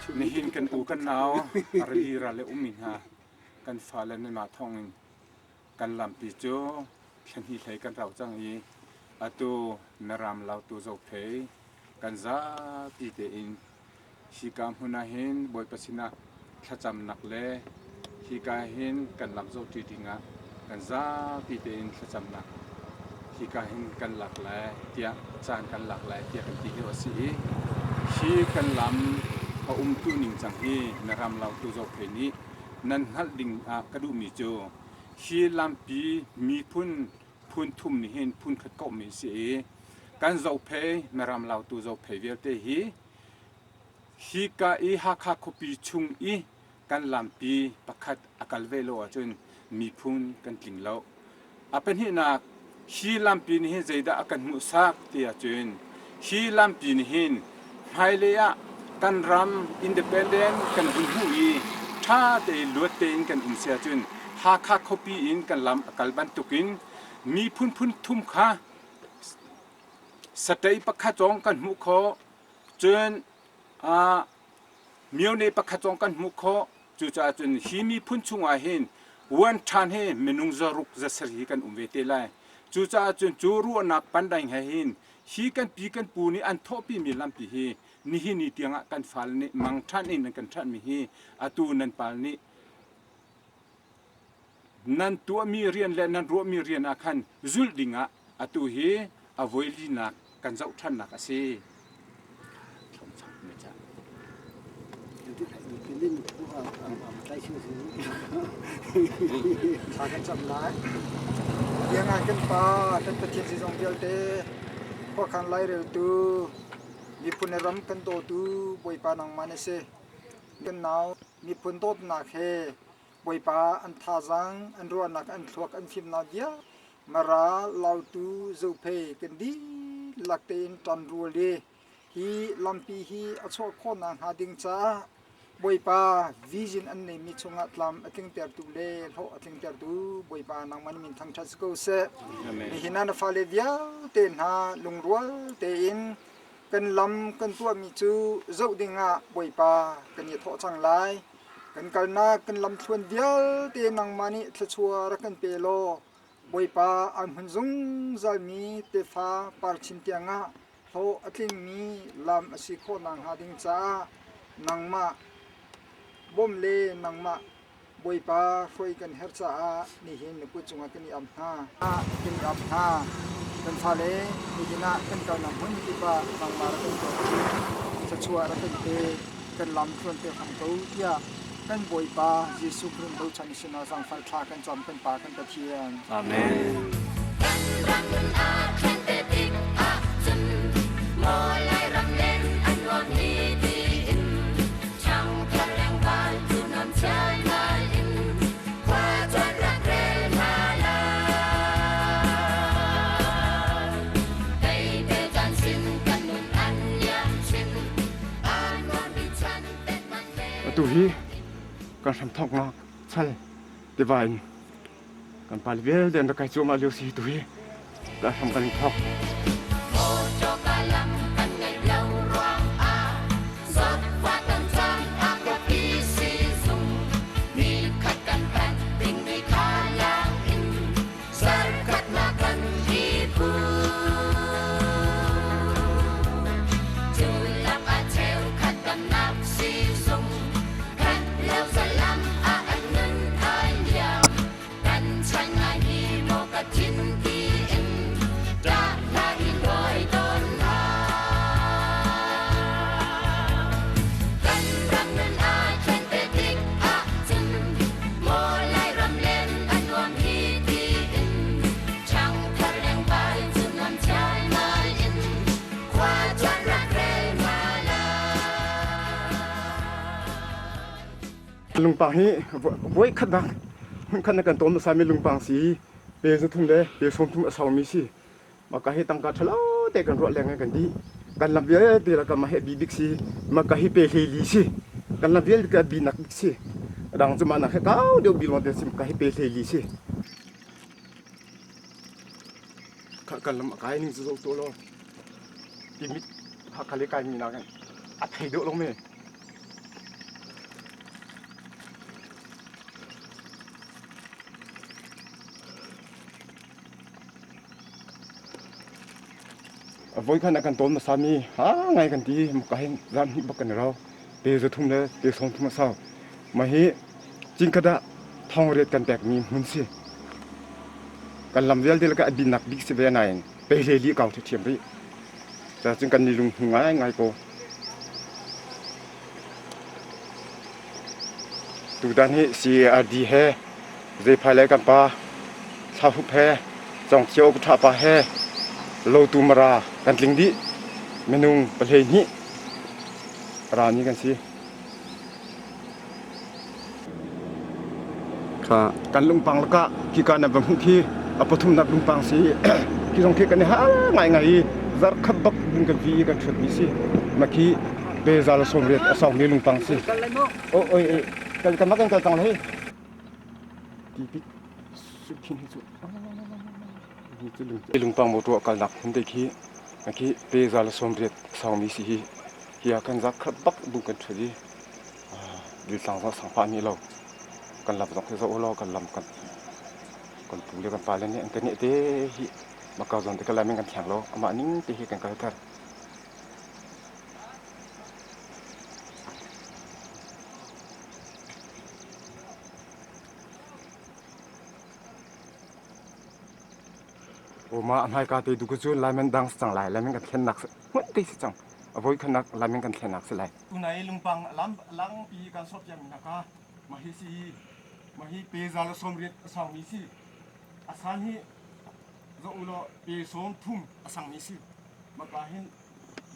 Nihin kan u kan nau a rili ral le ummi hna kan fale nanmah thawngin kan lampi cu thlahnih hlei kan rau cang i atu Mirang Lautu Zophei kan zapi tein hika hmun ah hin Bawipa sinah thlacamnak le hika hin kan lam zawhṭi dingah kan zapi tein thlacamnak hika hin kan lak lai tiah caan kan lak lai tiah kan ti lio a si i hi kan lam a umtu ningcang hi Mirang Lautu Zophei nih nan hngalh ding ah ka duhmi cu hi lampi miphun phun thum nih hin phun khat kohmi a si i kan Zophei Mirang Lautu Zophei vialte hi hika i Hakha khuapi chung i kan lampi pakhat a kal ve lo ahcun miphun kan tling lo. A pahnihnak, hi lampi nih hin zeidah a kan hmuhsak ti ahcun hi lampi nih hin hmailei ah kan ram independent kan vun hmuh i ṭha tein luat tein kan um si ahcun Hakha khuapi in kan lam a kal bantukin miphun phun thum kha satei pakhat zong kan hmuh khawh. Cun myone pakhat zong kan hmuh khawh. Cucaah cun hi miphun chungah hin uan ṭhan hi minung zaruk zasarih hi kan um ve te lai. Cucaah cun cu ruahnak pandaing he hin hi kan pi kan pu nih an thawhpimi lampi hi nihin ni tiangah kan fale nih mang ṭhan in an kan ṭhanhmi hi atu nan pal nih nan tuahmi rian le nan ruahmi rian ah khan zulh dingah atu hi a voilinak kan zoh ṭhannak a si. Thla kan cam lai. Biangai kan Pa, kan Pathian zeizong vialte, khuakhan laireltu, miphun le ram kan dawtu Bawipa nangmah na si. Kan nau miphun dawtnak he Bawipa an thazaang, an ruahnak, an thluak, an fimnak vialte Mara, Lautu, Zophei kan dihlak tein ṭanrual i hi lampi hi a chuah khawhnak hnga ding caah Bawipa vision an neimi chungah tlam a tlingtertu le hlawh a tlingtertu Bawipa nangmah na min thangṭhat si ko seh. Nihin ah na fale vialte hna lungrual tein kan lam kan tuahmi cu zoh dingah Bawipa kan i thawh cang lai. Kan kalnak kan lamthluan vialte nangmah nih thluachuah rak kan pe law Bawipa aan hmun zungzalmi tefa parchin tiangah hlawh a tlingmi lam a si khawh nakhnga ding caah nangmah bawm le nangmah Bawipa hruai kan herh caah nihin na kut cungah kan i am hna. Kan i ap hna. Kan fale nihin ah kan kalnak hmun kip ah nangmah rak kan tuah chin, thluachuah rak kan pe, kan lam tluan te hram ko tiah kan Bawipa Jesuh Khrih bochan sinah zaangfah thla kan cam kan Pa kan Pathian. Amen. Kan ram ah thlen te tik ahcun maw Lairam len a nuam hi tiin ṭhangthar lengval cu nuam chialmal in khua cuan rak rel hna lai. Kei te caan sin kan nun an liam chin aa nuammi chan tet man le Atu hi kan hramthawknak chal tiva in kan pale vialte an rak kai cuahmah lio si tu hi ka hram kan in thawk. Mawṭawka lam kan ngeih lo ruangah zawtfah kan caan a khuapi sizung nikhat kan panh dingmi kha lang in zarkhatnak kan i phu. Cu lakah cheukhat damnak sizung khat lo zalam ah an nun ai liam. Kan chan ngai hi maw ka thin tiin ṭah hlah i lawi tawn hlah. Kan ram nun aa thlen te tik ahcun maw Lairam len a nuam hi tiin ṭhangthar lengval cu nuam chialmal in khua cuan rak rel hna lai. Lungpang hi voikhat nak hmunkhat na kan tawn hmasami lungpang si pe 300 le pe 30 a saumi si. Maka hi tangka ṭhalo te kan ruah leng kan dih. Kan lam vialte la kan mah hi bi bik si. Maka hi pe hlei li si. Kan lam vialte ka bi nak bik si. Dang cu mah nak he kau deuh bi lawng te si. Maka hi pe hlei li si. Kha kan lam a kai ning cu zoh tuah law. Timit Hakha le kai mi nakin a thei deuh lo me. Voikhat ah kan tawn hmasami ha ngai kan ti muka hin zan hnih bak kan i rau. Pe 300 le pe 30 a sau. Mah hi cingkhat ah thong riat kan pekmi hmun si. Kan lam vialte le ka a binnak bik si ve nain pe hle li kau ṭhiam rih. Cacun kan ni lung hnu ngai ngai ko. Tutan hi CARD he Zeiphai le kan pa Thlahup he Congthio Ṭha pa he Lotu Mara kan tling dih. Minung 12 rami kan si. Kan lungpang lakah khika na va hmuh khi a pathumnak lungpang si khi zong khi kan i har ngaingai i zarh khat bak ding kan fi i kan ṭhutmi si. Mah khi pe za le 80 a sawngmi lungpang si. Oh, oi, kan kan kan kal cang lai. Tipit sukhin hi cu lungpang motor kalnak hmun te khi khi pe za le 80 sawngmi si hi. Hi ah kan zarh khat bak bu kan ṭhut i diltlang zong sang pah nih lo kan lam zong hi zoh ulaw kan lam kan kan pu le kan pa le nih an kan neh te hi maka zawn te kan lai men kan thiang lo amah ning te hi kan kalter. Oma a hmaika te du cu Laimen dang si cang lai Laimen kan thlennak hmun te si cang a voi khanak Laimen kan thlennak si lai. Tunai lungpang lam langpi kan sawt piak mi hna kha mahi si mahi pe za le 80 a sang mi si a san hi zoh u law pe 30 a sang mi si maka hin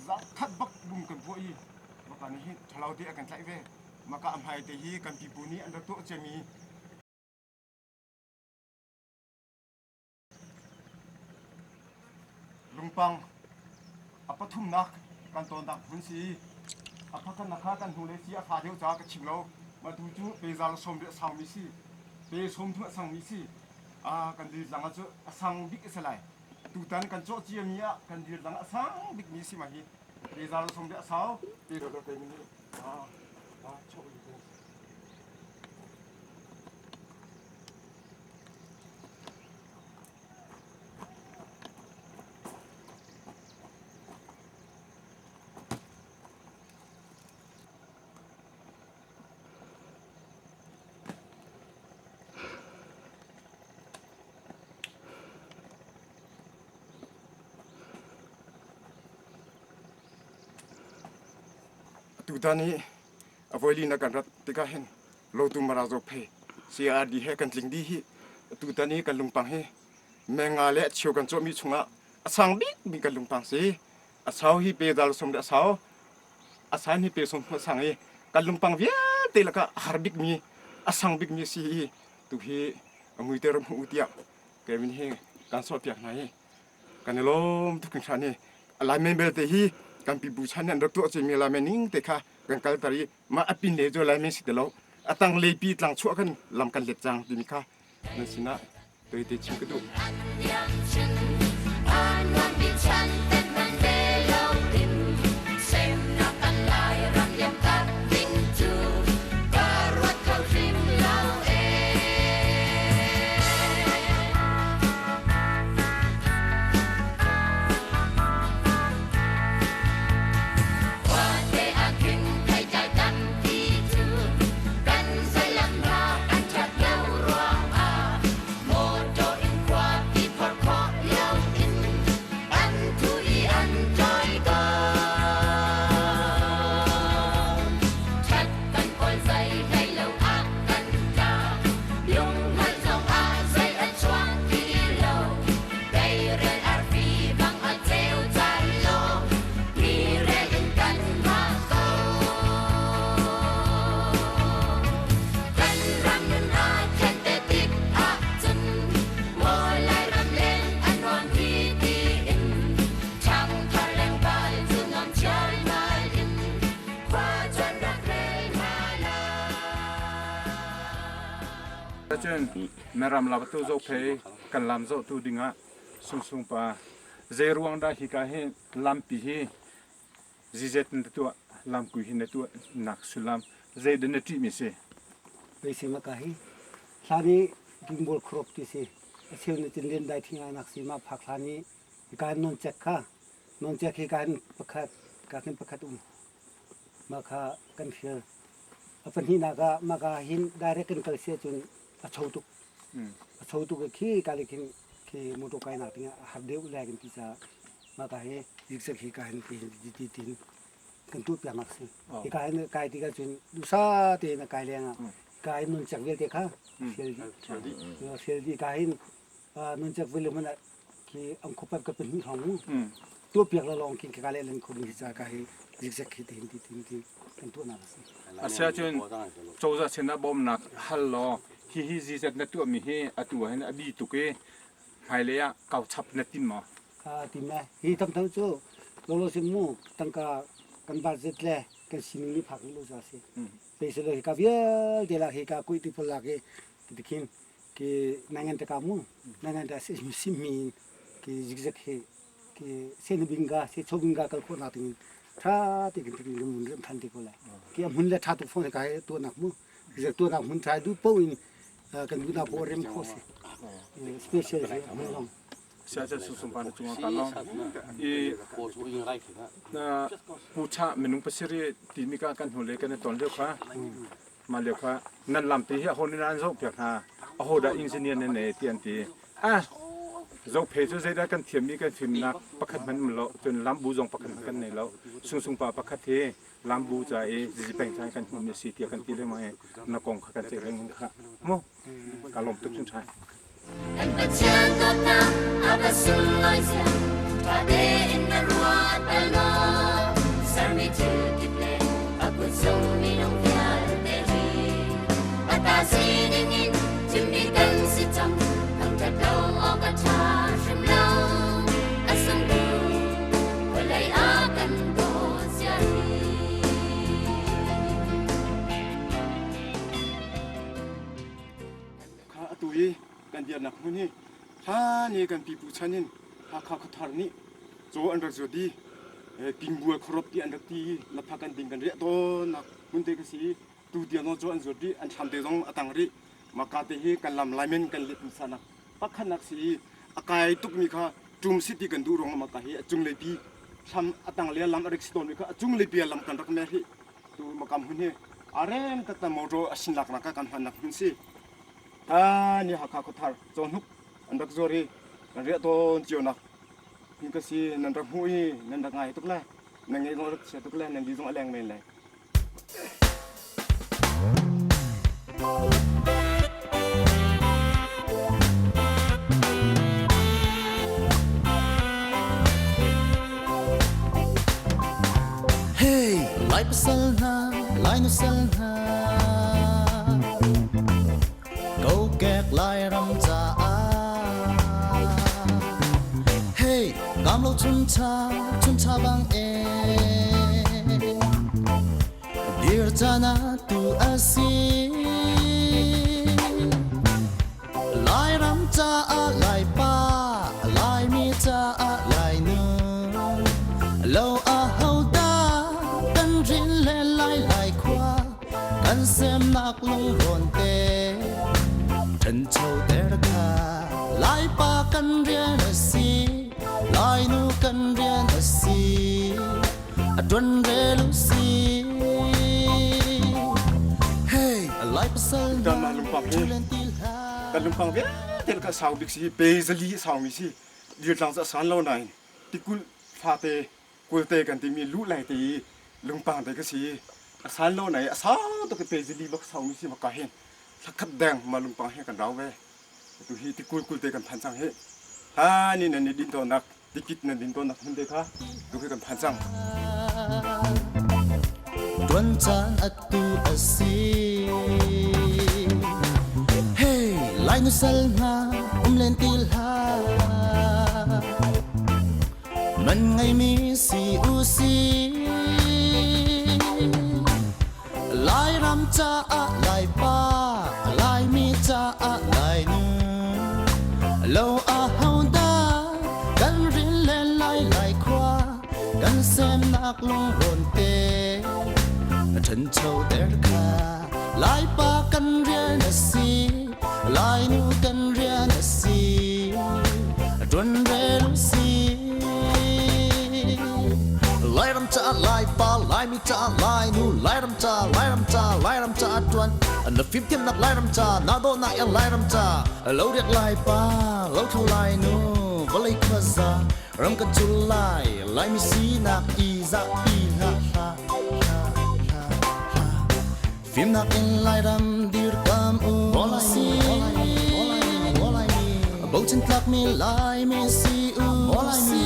za khat bak bum kan puah i maka nih hin ṭhalo te a kan tlaih ve maka a hmai te hi kan pipu nih an rak tuah ciami Lungpang a pathumnak kan tawnnak hmun si. A pakhatnak kha kan hnulei si a fa deuh caah ka chim lo. Mah tu cu pe za le 80 a sangmi si. Pe 30 a sangmi si. Ah kan diltlang ah cu a sang bik a si lai. Tutan kan cawh ciami ah kan diltlang a sang bikmi si mah hi. Pe za le 80 a sau. Pe ah ah Tutan hi a voili na kan rat tikah hin Lotu Mara Zophei CRD he kan tling dih hi tutan i kan lungpang hi menga le a cheu kan cawhmi chungah a sang bikmi kan lungpang si. A sau hi pe zal sum le a sau a san hi pe sum a sang i kan lungpang vialte lakah a har bikmi a sang bikmi si hi tu hi a mui te ram hu tiah Kevin hi kan sawhpiak hna hi kan i lawm tuk hringhran hi. Laimen belte hi kan pipu chan an rak tuah cimi Laimen ning te kha kan kalter i mah a pin le cu Laimen si ti lo a tang leipi tlang chuah kan lam kan let cang timi kha nan sinah toite chim ka duh. Cun Miram lamtu zohphei kan lam zawhtu dingah Sungsung pa zei ruang dah hika hi lampi hi zizet in na tuah lamkui hi na tuah nak sullam zei dah na ṭihmi si? Beisema ka hi hlan i Gingbol khuarop ti si a cheu nih cun Liandai thing nak si ma phak hlan i hika non cek kha. Nawncek hi ka hin pakhat, ka hin pakhat um. Mah kha kan hrial. A pahnihnak ah mah ka hin direct kan kal si ahcun a cho tuk. A cho tuk i khi ka le khin khi motor kainak ding ah a har deuh lai kan ti caah mah ka hi zigzag hi ka hin ti ti ti tin kan tuah piak nak si. Hi ka hin kai tik ahcun duhsa tein a kai leng ah ka hin nawncek vialte kha hrial dih. Hrial dih ka hin nuncek vui le hmanh ah khi an khuapat ka pahnih hrawng mu tuah piak la lawng khin ka le len kho ding hi ca ka hi zigzag khi tin ti tin tin kan tuahnak a si. Asiahcun cozah sin ah bawmnak hal law hi hi zizat na tuahmi hi atu ah hin a bi tuk i hmailei ah kau chap na tim maw? Ka tim e. Hi tamtham cu lolo sin mu tangka kan budget le kan sining nih phak lo za si. Peisalo hi ka vialte lak hi ka kuih ti pawl lak i tikhin ki nangan te ka mu nangan ta si sim mi ki zigzag he ki sen binga se chobinga kal kho na ting tha te kin tin mun rem than te ko la ki mun le tha tu phone ka he tu nak mu zigzag tu nak mun tha du po in kan du na po rem kho si special he mun long Siacan sungsung pa na cungah ka lawm. I na pucha minung pasarih timi ka kan hnu le kan i ton lio kha mah lio kha nan lampi hi aho nih an zohpiak hna aho dah engineer nan nei ti an ti ah zophe cu zeidah kan thiammi kan fimnak pakhat hmanh um lo cun lambu zong pakhat hmanh kan nei lo sungsung pa pakhat hi lambu ca i zipeng ca kan hmuhmi a si tiah kan ti lengmang i na kong kha kan ceih lengmang kha mu Ka lawm tuk hringhran. Kan Pathian dawtnak a va sunglawi zia ṭha tein na ruat bal maw? Sermi thil kip le a kutzung minung vialte hi a ta sining in thimmi kan si cang thangṭhat lo awk a ṭha hrim lo. A sungtu vawlei a kan dawt zia hi. Kha atu i kan dirnak hmun hi hlan i kan pipu chan in Hakha khuathar nih caw an rak zuat i kingbual khuarop ti an rak ti i lapha kan ding kan riah tawnnak hmun te ka si i tu tiang zong caw an zuat rih an thlam te zong a tang rih maka te hi kan lam laimen kan let hmasanak pakhatnak si i a kai tukmi kha ṭum si ti kan duh ruangah maka hi a cunglei pi thlam a tang le lam a rik si tawnmi kha a cunglei pi lam kan rak mer hi Tu makam hun hi a rem taktak motor a sin laknak ah kan hmannak hmun si. Ha ni Hakha khuathar cawhnuk an rak zuar i kan riah tawn cionak hmun ka si nan rak hmuh i nan rak ngai tuk le nan ngeih zong rak chia tuk le nan di zong a leng men lai. Hey, Lai pasal hna, Lai nusal hna, kokek Lairam caah. Hey, kam lo chuncha, chuncha bang e. Dir caan ah tu a si. Lairam caah Laipa, Laimi caah Lainu. Lo a hodah kan rin le lai lai khua, kan semnak lungrawn te. Ṭhancho ter kha Laipa kan rian a si, Lainu kan rian a si. A ṭuan rel u si. Hey, Lai pasal Kan mah lungpang hi kan lungpang vialte ka sau bik si pe zali saumi si dirtlang cu a san lo nain tikulh fate kulte kan timi lu lai te i lungpang te ka si a san lo nai a sau tuk pe zali bak saumi si maka hin thlakhat deng ma lungpang hi kan rau ve tu hi tikul kulte kan phan cang hi ha ni nan ni din tawnnak Tikit nan din tawnnak hmun te kha tu khi kan phan cang. Tuan caan atu a si. Hey, lai nu sal hna um len ti hlah. Man ngeimi si u si. Lairam caah Laipa, Laimi caah Lainu. Lo a hodah kan rin le lai lai khua, kan semnak lungrawn te. Ṭhancho ter kha Laipa kan rian a si, Lainu kan rian a si, ṭuan rel u si. ca Laipa Laimi ca Lainu Lairam ca Lairam ca Lairam ca ṭuan na fimthiamnak Lairam ca na dawhnak iang Lairam ca lo riak Laipa lo thlo Lainu vawlei khuaza ram kan cul lai Laimi sinak i zahpi hlah hlah hlah hlah hlah Fimnak in Lairam dirkam u si. Bochan tlakmi Laimi si u si.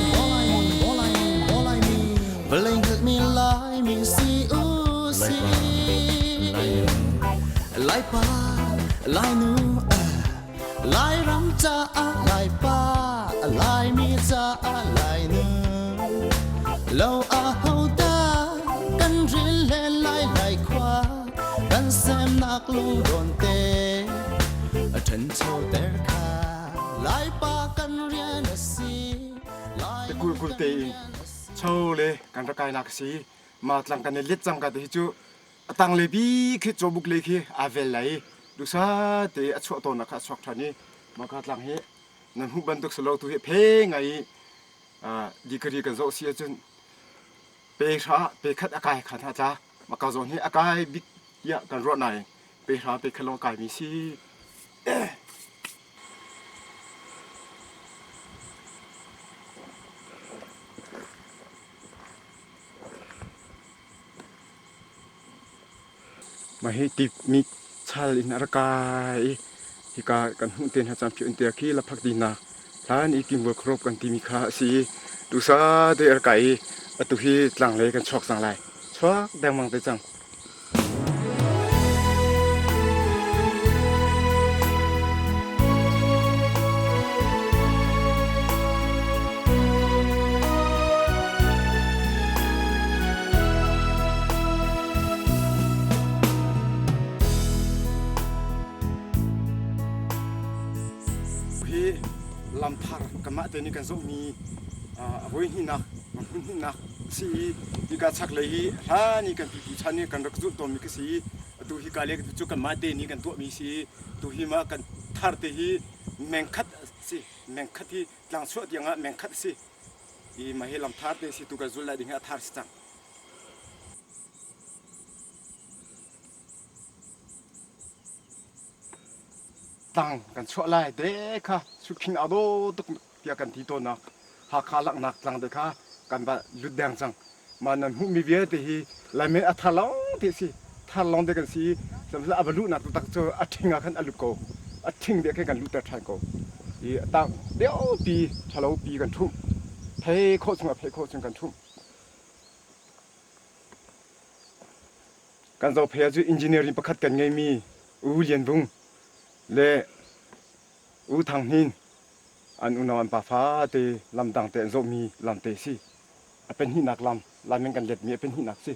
Vawlei hngalhmi Laimi si u si. Laipa, Lainu, Lairam caah Laipa, Laimi caah Lainu. Lo ahodah kan ril le lai lai khua kan semnak lungrawn te a ṭhanchoter kha Laipa kan rian a si. Kul kul te in cho le kan rak kainak si ma tlang kan i let cang ka te hi cu a tang le bi khi cawbuk le khi aa vel lai i dusa te a chuah tawnnak kha a chuak ṭhan i maka tlang hi nan hmuh bantuk si lo tu hi phe ngai i degree kan zoh si ahcun pe hra pe khat a kai kha hna tla maka zawn hi a kai bik tiah kan ruah nain pe hra pe khat lawng a kaimi si. Mah hi tipmi chal in a rak kai i hika kan hmuh te hna caan in tiah khi laphak dinak hlan i kimbual khuarup kan timi kha a si i duhsa te a rak kai i atu hi tlanglei kan chuak cang lai. Chuak dengmang te cang. Hi lamthar kanmah te nih kan zohmi a voi hnihnak hmun hnihnak si i hika chaklei hi hlan i kan pipu chan i kan rak zulh tawnmi ka si i atu hika le cu kanmah te nih kan tuahmi si i tu hi ma kan thar te hi mengkhat si mengkhat hi tlangchuah tiang ah mengkhat si i mah hi lamthar te si tu kan zulh lai ding hi a thar si cang. Tlang kan chuah lai te kha sukhin aa daw tuk tiah kan ti tawnnak Hakha langhnak tlang te kha kan va lut deng cang. Mah nan hmuhmi vialte hi Laimen a thar lawng te si. Thar lawng te kan si i a va luhnak taktak cu a ṭhing ah khan a lut ko. A ṭhing te khan kan luhter ṭhan ko. I a tang deuhpi ṭhalopi kan ṭhumh. Phei khawh chung ah phei khawh chung kan ṭhumh. Kan zophei ah cu engineering pakhat kan ngeimi U Lian Vung le U Thang Hnin an unau an pafa te lamdang te an zawhmi lam te si. A pahnihnak lam, lam in kan letmi a pahnihnak si.